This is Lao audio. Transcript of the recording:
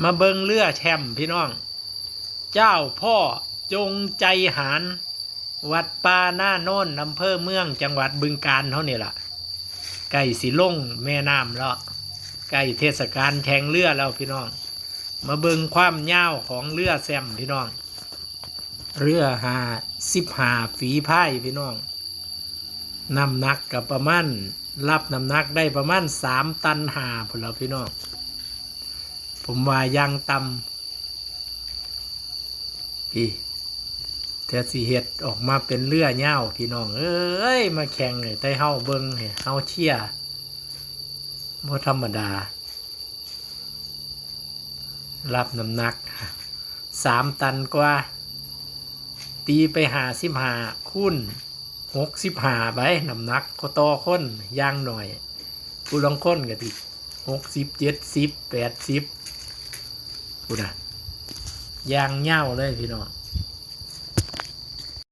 ມາເບິ່ງເຮືອແຊມພີ່ນ້ອງ ເຈົ້າພໍ່ຈົງໃຈຫານ ວັດປ່ານາໂນນ ອຳເພີເມືອງ ຈັງຫວັດບຶງການເຮົານີ້ລະ ໃກ້ຊິລົງແມ່ນ້ຳແລ້ວ ໃກ້ເທດສະການແຂ່ງເຮືອແລ້ວພີ່ນ້ອງ. ມາເບິ່ງຄວາມຍາວຂອງເຮືອແຊມພີ່ນ້ອງ ເຮືອຫ້າສິບຫ້າຝີພາຍພີ່ນ້ອງ ນ້ຳໜັກກໍປະມານ ຮັບນ້ຳໜັກໄດ້ປະມານສາມຕັນຫ້າພຸ້ນລະພີ່ນ້ອງ ຜົມວ່າຢ່າງຕ່ຳ. ອີ ແຕ່ຊິເຮັດອອກມາເປັນເຮືອຍາວ ພີ່ນ້ອງເອີຍ ມາແຂ່ງໃຫ້ໄທເຮົາເບິ່ງ ໃຫ້ເຮົາເຊຍ ບໍ່ທຳມະດາ ຮັບນ້ຳໜັກສາມຕັນກວ່າ ຕີໄປຫ້າສິບຫ້າຄູນຫົກສິບຫ້າໄປ ນ້ຳໜັກຕໍ່ຄົນຢ່າງໜ້ອຍ ຜູ້ລາງຄົນກໍຕິ ຫົກສິບ ເຈັດສິບ ແປດສິບ ພຸ້ນນະ ຢ່າງຍາວເລີຍພີ່ນ້ອງ.